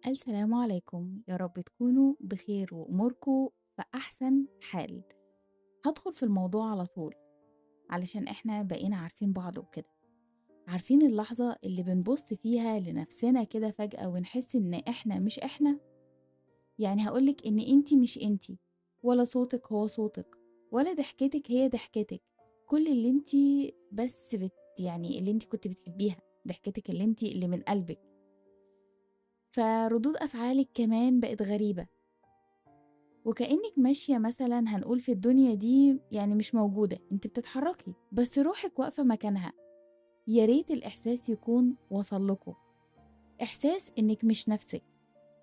السلام عليكم، يا رب تكونوا بخير وأموركم في أحسن حال. هدخل في الموضوع على طول علشان إحنا بقينا عارفين بعض وكده، عارفين اللحظة اللي بنبص فيها لنفسنا كده فجأة ونحس إن إحنا مش إحنا. يعني هقولك إن إنتي مش إنتي، ولا صوتك هو صوتك، ولا ضحكتك هي ضحكتك. كل اللي إنتي بس يعني اللي إنتي كنت بتحبيها، ضحكتك اللي إنتي اللي من قلبك. فردود أفعالك كمان بقت غريبة، وكأنك ماشية مثلا هنقول في الدنيا دي يعني مش موجودة، انت بتتحركي بس روحك واقفة مكانها. يا ريت الإحساس يكون وصل لكم، إحساس إنك مش نفسك.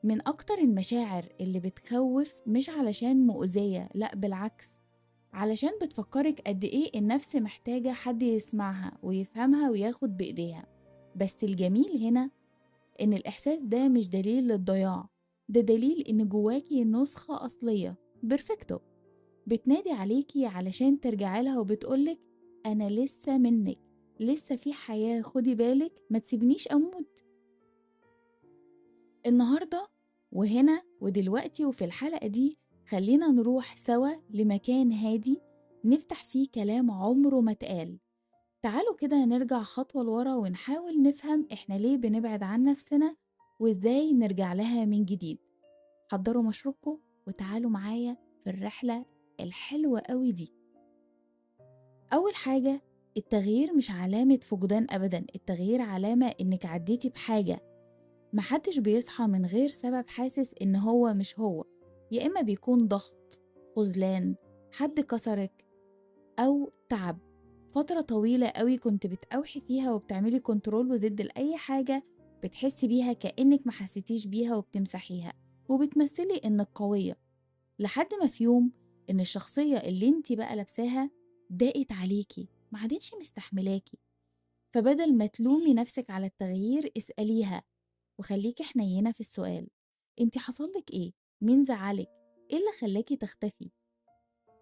من أكتر المشاعر اللي بتخوف، مش علشان مؤذية، لأ بالعكس، علشان بتفكرك قد إيه النفس محتاجة حد يسمعها ويفهمها وياخد بإيديها. بس الجميل هنا إن الإحساس ده مش دليل للضياع، ده دليل إن جواكي نسخة أصلية perfecto بتنادي عليكي علشان ترجعي لها وبتقولك أنا لسه منك، لسه في حياة، خدي بالك ما تسيبنيش أموت. النهاردة وهنا ودلوقتي وفي الحلقة دي خلينا نروح سوا لمكان هادي نفتح فيه كلام عمره ما اتقال. تعالوا كده نرجع خطوة لورا ونحاول نفهم إحنا ليه بنبعد عن نفسنا وإزاي نرجع لها من جديد. حضروا مشروبكم وتعالوا معايا في الرحلة الحلوة قوي دي. أول حاجة، التغيير مش علامة فقدان أبدا، التغيير علامة إنك عديتي بحاجة. محدش بيصحى من غير سبب حاسس إن هو مش هو، يا إما بيكون ضغط، خذلان، حد كسرك، أو تعب. فترة طويلة قوي كنت بتأوحي فيها وبتعملي control و Z لأي حاجة بتحسي بيها كأنك ما حسيتيش بيها وبتمسحيها وبتمثلي إنك قوية، لحد ما في يوم إن الشخصية اللي انتي بقى لابساها ضاقت عليكي، ما عادتش مستحملاكي. فبدل ما تلومي نفسك على التغيير اسأليها وخليكي حنينة في السؤال، انتي حصلك ايه؟ مين زعلك؟ ايه اللي خلاكي تختفي؟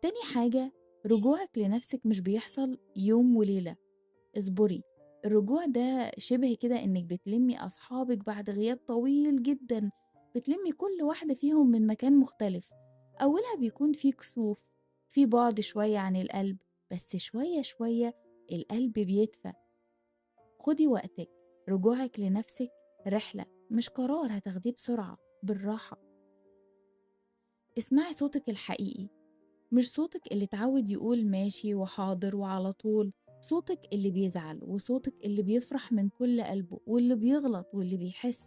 تاني حاجة، رجوعك لنفسك مش بيحصل يوم وليلة، اصبري. الرجوع ده شبه كده انك بتلمي اصحابك بعد غياب طويل جدا، بتلمي كل واحدة فيهم من مكان مختلف. اولها بيكون في كسوف، في بعد شوية عن القلب، بس شوية شوية القلب بيدفى. خدي وقتك، رجوعك لنفسك رحلة مش قرار هتاخديه بسرعة، بالراحة. اسمعي صوتك الحقيقي، مش صوتك اللي اتعود يقول ماشي وحاضر وعلى طول، صوتك اللي بيزعل وصوتك اللي بيفرح من كل قلبه واللي بيغلط واللي بيحس.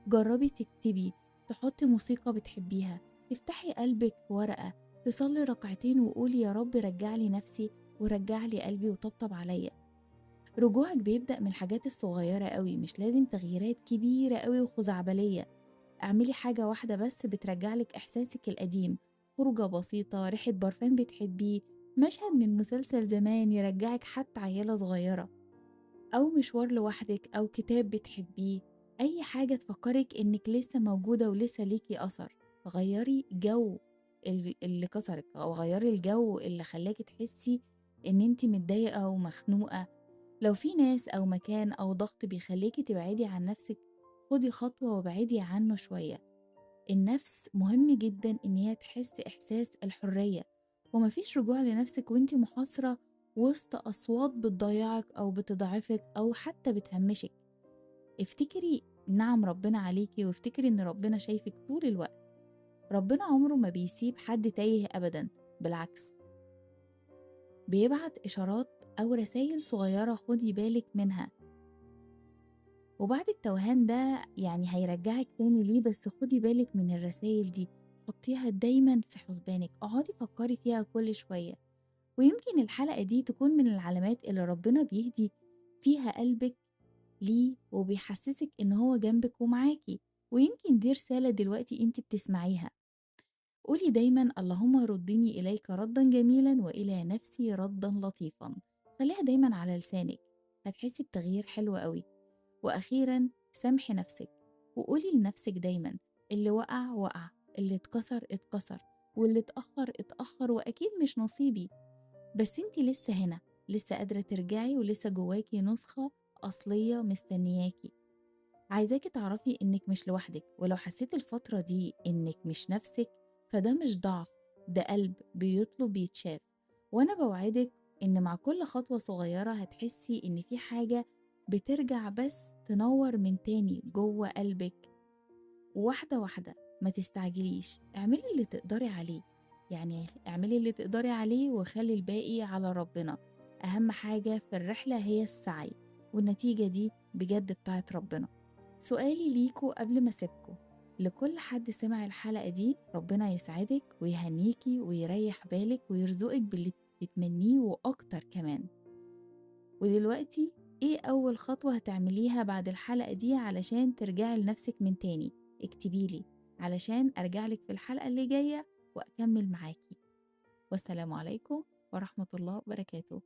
جربي تكتبي، تحطي موسيقى بتحبيها، تفتحي قلبك في ورقة، تصلي ركعتين وقولي يا رب رجعلي نفسي ورجعلي قلبي وطبطب عليا. رجوعك بيبدأ من الحاجات الصغيرة قوي، مش لازم تغييرات كبيرة قوي وخزعبلية. اعملي حاجة واحدة بس بترجعلك إحساسك القديم، خروجة بسيطة، ريحة برفان بتحبيه، مشهد من مسلسل زمان يرجعك حتى عيالة صغيرة، أو مشوار لوحدك، أو كتاب بتحبيه. أي حاجة تفكرك إنك لسه موجودة ولسه ليكي أثر. غيري جو اللي كسرك، أو غيري الجو اللي خلاكي تحسي إن انتي متضايقة ومخنوقة. لو في ناس أو مكان أو ضغط بيخليكي تبعدي عن نفسك، خدي خطوة وابعدي عنه شوية. النفس مهم جدا إن هي تحس إحساس الحرية، ومفيش رجوع لنفسك وانتي محاصرة وسط أصوات بتضيعك أو بتضعفك أو حتى بتهمشك. افتكري نعم ربنا عليكي، وافتكري إن ربنا شايفك طول الوقت. ربنا عمره ما بيسيب حد تايه أبدا، بالعكس بيبعت إشارات أو رسائل صغيرة خدي بالك منها. وبعد التوهان ده يعني هيرجعك تاني ليه، بس خدي بالك من الرسائل دي، حطيها دايما في حسبانك، اقعدي فكري فيها كل شوية. ويمكن الحلقة دي تكون من العلامات اللي ربنا بيهدي فيها قلبك ليه وبيحسسك إن هو جنبك ومعاكي، ويمكن دي رسالة دلوقتي انت بتسمعيها. قولي دايما اللهم ردني إليك ردا جميلا وإلى نفسي ردا لطيفا، خليها دايما على لسانك، هتحسي بتغيير حلو قوي. وأخيرا سامحي نفسك وقولي لنفسك دايما اللي وقع وقع، اللي اتكسر اتكسر، واللي اتأخر اتأخر، وأكيد مش نصيبي، بس انتي لسه هنا، لسه قادرة ترجعي، ولسه جواكي نسخة أصلية مستنياكي. عايزاكي تعرفي إنك مش لوحدك، ولو حسيتي الفترة دي إنك مش نفسك فده مش ضعف، ده قلب بيطلب يتشاف. وأنا بوعدك إن مع كل خطوة صغيرة هتحسي إن في حاجة بترجع بس تنور من تاني جوه قلبك. واحدة واحدة، ما تستعجليش، اعملي اللي تقدري عليه، يعني اعملي اللي تقدري عليه وخلي الباقي على ربنا. أهم حاجة في الرحلة هي السعي، والنتيجة دي بجد بتاعت ربنا. سؤالي ليكو قبل ما أسيبكو، لكل حد سمع الحلقة دي، ربنا يسعدك ويهنيكي ويريح بالك ويرزقك باللي تتمنيه وأكتر كمان. ودلوقتي إيه أول خطوة هتعمليها بعد الحلقة دي علشان ترجعي لنفسك من تاني؟ اكتبيلي علشان أرجعلك في الحلقة اللي جاية وأكمل معاكي. والسلام عليكم ورحمة الله وبركاته.